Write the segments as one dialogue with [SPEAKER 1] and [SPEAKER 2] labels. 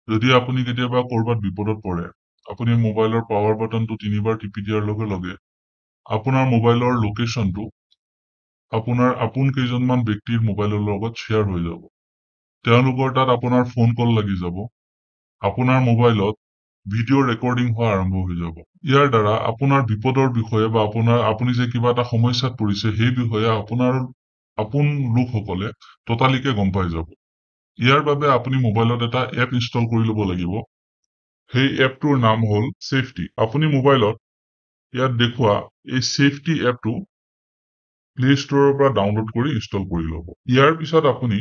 [SPEAKER 1] যদি আপুনি কেতিয়াবা ক'ৰবাত বিপদত পৰে, আপুনি মোবাইলৰ পাৱাৰ বাটনটো তিনিবাৰ টিপি দিয়াৰ লগে লগে আপোনাৰ মোবাইলৰ লোকেশ্যনটো আপোনাৰ আপোন কেইজনমান ব্যক্তিৰ মোবাইলৰ লগত শ্বেয়াৰ হৈ যাব। তেওঁলোকৰ তাত আপোনাৰ ফোন কল লাগি যাব। আপোনাৰ মোবাইলত ভিডিঅ' ৰেকৰ্ডিং হোৱা আৰম্ভ হৈ যাব। ইয়াৰ দ্বাৰা আপোনাৰ বিপদৰ বিষয়ে বা আপুনি যে কিবা এটা সমস্যাত পৰিছে, সেই বিষয়ে আপোনাৰ আপোন লোকসকলে ততালিকে গম পাই যাব। ইয়াৰ বাবে আপুনি মোবাইলত এটা এপ ইনষ্টল কৰি ল'ব লাগিব। সেই এপটোৰ নাম হ'ল ছেফটি। আপুনি মোবাইলত ইয়াত দেখুওৱা এই ছেফটি এপটো প্লে ষ্টৰৰ পৰা ডাউনলোড কৰি ইনষ্টল কৰি ল'ব। ইয়াৰ পিছত আপুনি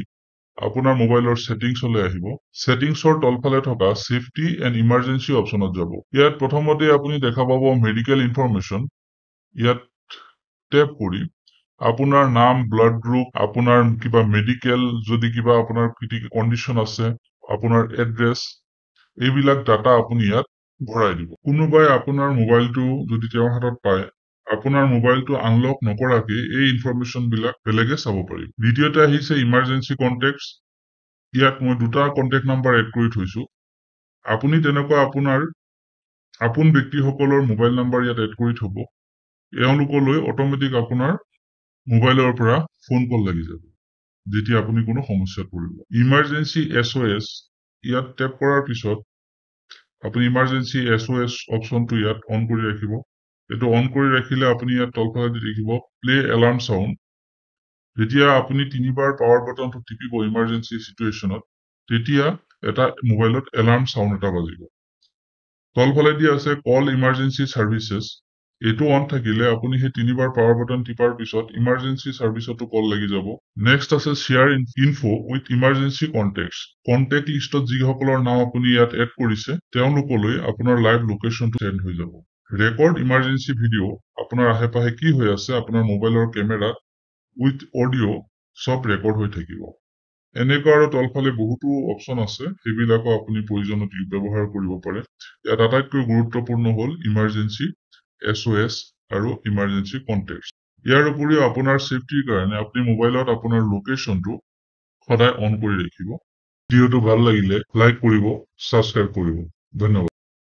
[SPEAKER 1] আপোনাৰ মোবাইলৰ ছেটিংছলৈ আহিব। ছেটিংছৰ তলফালে থকা ছেফটি এণ্ড ইমাৰ্জেঞ্চি অপশ্যনত যাব। ইয়াত প্ৰথমতে আপুনি দেখা পাব মেডিকেল ইনফৰমেশ্যন। ইয়াত টেপ কৰি আপোনাৰ নাম, ব্লাড গ্ৰুপ, আপোনাৰ কিবা মেডিকেল যদি কিবা আপোনাৰ কণ্ডিশ্যন আছে, আপোনাৰ এড্ৰেছ, এইবিলাক ডাটা আপুনি ইয়াত ভৰাই দিব। কোনোবাই আপোনাৰ মোবাইলটো যদি তেওঁৰ হাতত পায়, আপোনাৰ মোবাইলটো আনলক নকৰাকে এই ইনফৰমেশ্যন বিলাক বেলেগে চাব পাৰিব। দ্বিতীয়তে আহিছে ইমাৰ্জেঞ্চি কণ্টেক্ট। ইয়াত মই দুটা কণ্টেক্ট নাম্বাৰ এড কৰি থৈছো। আপুনি তেনেকুৱা আপোনাৰ আপোন ব্যক্তিসকলৰ মোবাইল নাম্বাৰ ইয়াত এড কৰি থব। এওঁলোকলৈ অট'মেটিক আপোনাৰ মোবাইলৰ পৰা ফোন কল লাগি যাব যেতিয়া আপুনি কোনো সমস্যাত পৰিব। ইমাৰ্জেঞ্চি SOS, ইয়াত টেপ কৰাৰ পিছত আপুনি ইমাৰ্জেঞ্চি SOS অপশ্যনটো ইয়াত অন কৰি ৰাখিব। এইটো অন কৰি ৰাখিলে আপুনি ইয়াত তলফালে দেখিব প্লে এলাৰ্ম চাউণ্ড। যেতিয়া আপুনি তিনিবাৰ পাৱাৰ বাটনটো টিপিব ইমাৰ্জেঞ্চি চিটুৱেশ্যনত, তেতিয়া এটা মোবাইলত এলাৰ্ম চাউণ্ড এটা বাজিব। তলফালে দি আছে কল ইমাৰ্জেঞ্চি চাৰ্ভিচেছ। এইটো অন থাকিলে আপুনি সেই তিনিবাৰ পাৱাৰ বাটন টিপাৰ পিছত ইমাৰ্জেঞ্চি চাৰ্ভিচতো কল লাগি যাব। নেক্সট আছে share info with emergency contact. Contact লিষ্টত যিসকলৰ নাম আপুনি ইয়াত এড কৰিছে, তেওঁলোকলৈ আপোনাৰ লাইভ লোকেশ্যনটো চেণ্ড হৈ যাব। ৰেকৰ্ড ইমাৰ্জেঞ্চি ভিডিঅ', আপোনাৰ আশে পাশে কি হৈ আছে আপোনাৰ মোবাইলৰ কেমেৰাত উইথ অডিঅ' চব ৰেকৰ্ড হৈ থাকিব। এনেকুৱা আৰু তলফালে বহুতো অপশ্যন আছে, সেইবিলাকো আপুনি প্ৰয়োজনত ব্যৱহাৰ কৰিব পাৰে। ইয়াত আটাইতকৈ গুৰুত্বপূৰ্ণ হ'ল ইমাৰ্জেঞ্চি SOS আৰু ইমাৰ্জেঞ্চি কণ্টেক্ট। ইয়াৰ উপৰিও আপোনাৰ ছেফটিৰ কাৰণে আপুনি মোবাইলত আপোনাৰ লোকেশ্যনটো সদায় অন কৰি ৰাখিব। ভিডিঅ'টো ভাল লাগিলে লাইক কৰিব, ছাবস্ক্ৰাইব কৰিব। ধন্যবাদ।